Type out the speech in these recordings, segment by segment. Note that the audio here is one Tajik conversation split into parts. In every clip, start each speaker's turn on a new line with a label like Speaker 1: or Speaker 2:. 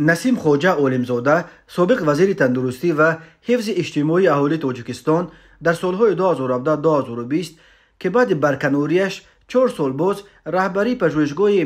Speaker 1: Насим Хоҷа Олимзода, собиқ вазири тандурустӣ ва ҳифзи иҷтимоии аҳолии Тоҷикистон дар солҳои 2017-2020, ки баъди барканориаш 4 сол боз раҳбарии пажӯҳишгоҳи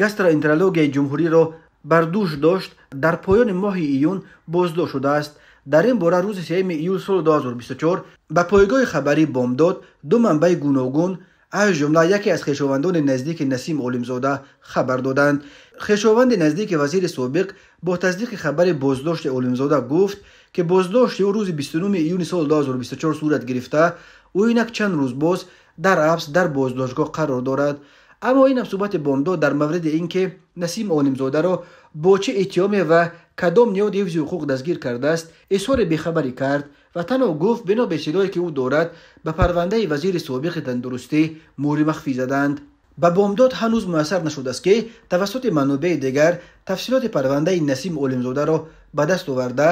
Speaker 1: гастроэнтерологияи ҷумҳуриро бар дӯш дошт, дар поёни моҳи июн боздошт шудааст. Дар ин бора рӯзи 3 июл соли 2024 ба пойгоҳи хабарии Бомдод ду манбаи гуногун, аз ҷумла яке аз хешовандони наздики Насим Олимзода хабар доданд. Хешованди наздики вазири собиқ бо тасдиқи хабари боздошти Олимзода гуфт, ки боздошти ӯ рӯзи 29 июни соли 2024 сурат гирифта, ӯ инак чанд рӯз боз дар ҳабс дар боздоштгоҳ қарор дорад. Аммо ин ҳамсӯҳбати Бомдод дар мавриди ин ки Насим Олимзодаро бо чӣ иттиҳоме ва кадом ниҳоди ҳифзи ҳуқуқ дастгир кардааст, изҳори бехабарӣ кард ва танҳо гуфт, бино ба иттилое ки ӯ дорад, ба парвандаи вазири собиқи тандурустӣ мӯҳри махфӣ заданд. Ба Бомдод ҳанӯз муяссар нашудааст, ки тавассути манобеи дигар тафсилоти парвандаи Насим Олимзодаро ба даст оварда,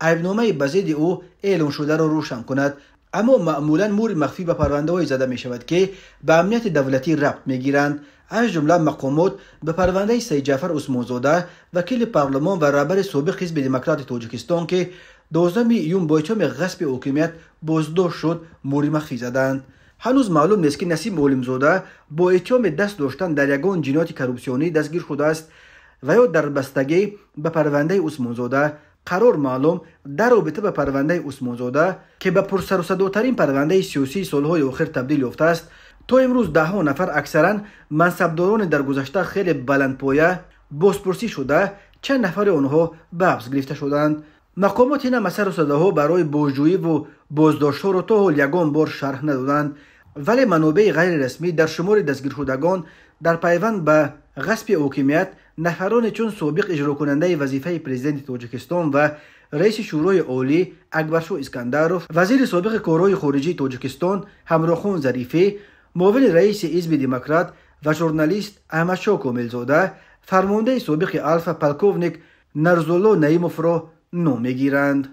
Speaker 1: айбномаи ба зидди ӯ эълон шударо рӯшан кунад. Аммо маъмулан мӯҳри махфӣ ба парвандаҳое зада мешавад, ки ба амнияти давлатӣ рабт мегиранд. Аз ҷумла мақомот ба парвандаи Сайидҷаъфар Усмонзода, вакили парлумон ва раҳбари собиқ Ҳизби Демократи Тоҷикистон, ки 12 июн бо иттиҳоми ғасби ҳокимият боздошт шуд, мӯҳри махфӣ заданд. Ҳанӯз маълум нест, ки Насим Олимзода бо иттиҳоми даст доштан дар ягон ҷинояти коррупсионӣ дастгир шудааст ва ё дар бастагӣ ба парвандаи Усмонзода. Қарор маълум дар робита ба парвандаи Усмонзода, ки ба пурсарусадотарин парвандаи сиёсии солҳои охир табдил ёфтааст, то имрӯз даҳҳо нафар, аксаран мансабдорони дар гузашта хеле баландпоя, бозпурсӣ шуда, чанд нафари онҳо ба ҳабс гирифта шуданд. Мақомот ин ҳама сарусадаҳо барои бозҷӯиву боздоштҳоро то ҳол ягон бор шарҳ надоданд, вале манобеи ғайрирасмӣ дар шумори дастгиршудагон дар пайванд ба ғасби ҳокимият нафароне чун собиқ иҷрокунандаи вазифаи президенти Тоҷикистон ва раиси Шӯрои Олӣ Акбаршоҳ Искандаров, вазири собиқи корҳои хориҷии Тоҷикистон Ҳамроҳхон Зарифӣ, муовини раиси Ҳизби Демократ ва журналист Аҳмадшоҳ Комилзода, фармондаи собиқи Алфа полковник Нарзулло Наимовро ном мегиранд.